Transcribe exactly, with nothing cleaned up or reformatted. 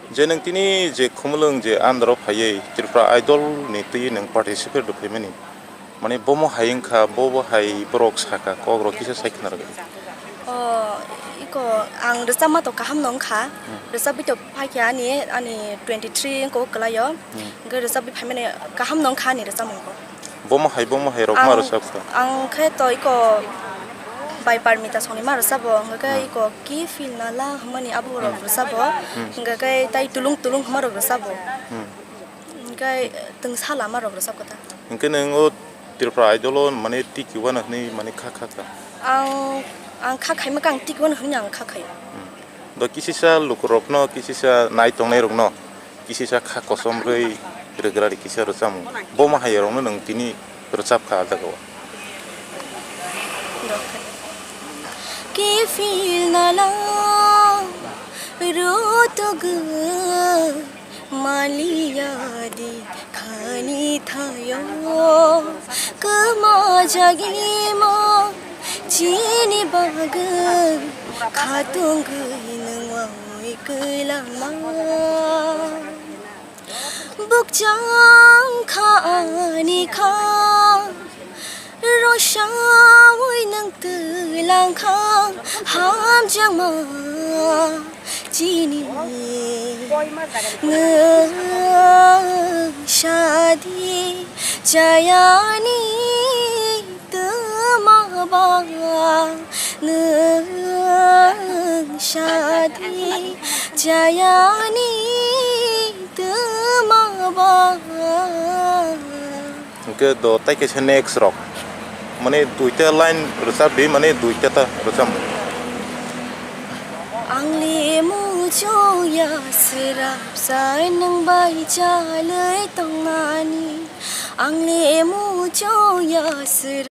Je nwng tini je khumulwng je andro phaiwi Tripura Idol ni twi nwng participate rw phaimani, mane bomo hai wngkha, bo bo hai borok sakha, kok rok kisa sai khna rwgwi. O, iko ang rwchapma to kaham no wngkha. Hmm. Rwchapwi to phaikha ani, ani twenty three wngkha o kwlaio. Hmm. Hwnkhe rwchapwi phaimani kaham no wngkha ani rwchapmung bo. Bomo hai, bomo hai rok ma Ang, rwchapkha. Ang khe to iko bai Parmita songni ma rwchabo, hwnkhe khe Hmm. iko ki feel na la hwnmani abo rok Hmm. rwchabo, Hmm. hwnkhe khe tai tulung tulung hwnma rok rwchabo. Hmm. Hwnkhe twngsa lama rok rwchapkha ta. Hwnkhe nwng o Tripura Idol o mane tiki wano hwnwi mane kha kha kha. Ang, ang kha khaima khe ang tiki wano hwnwi ang kha khaio. Hmm. Do kisisa lukurokno, kisisa nai tongnai rokno, kisisa kha kosom rwi rwgrari kisa rwchapmung. Bo ma hai rokno nwng tini rwchapkha ah jagao. Kifil nala rutugwi maliya di khani thayo kwma jagima chini bagwi khatungwi nwng wawi kwlama. Bukchang kha ani kha, rosawi nwng twlang kha, hamjakma chini nwng sadi chayani twma ba nwng sadi chayani twma ba. Hwnkhe do tai kaisa next rok. Mane duita line rwchap di, mane duita ta rwchapmung. Ang le muchung ya srap sai nwng bai chalwi tongnani. Ang le muchung ya srap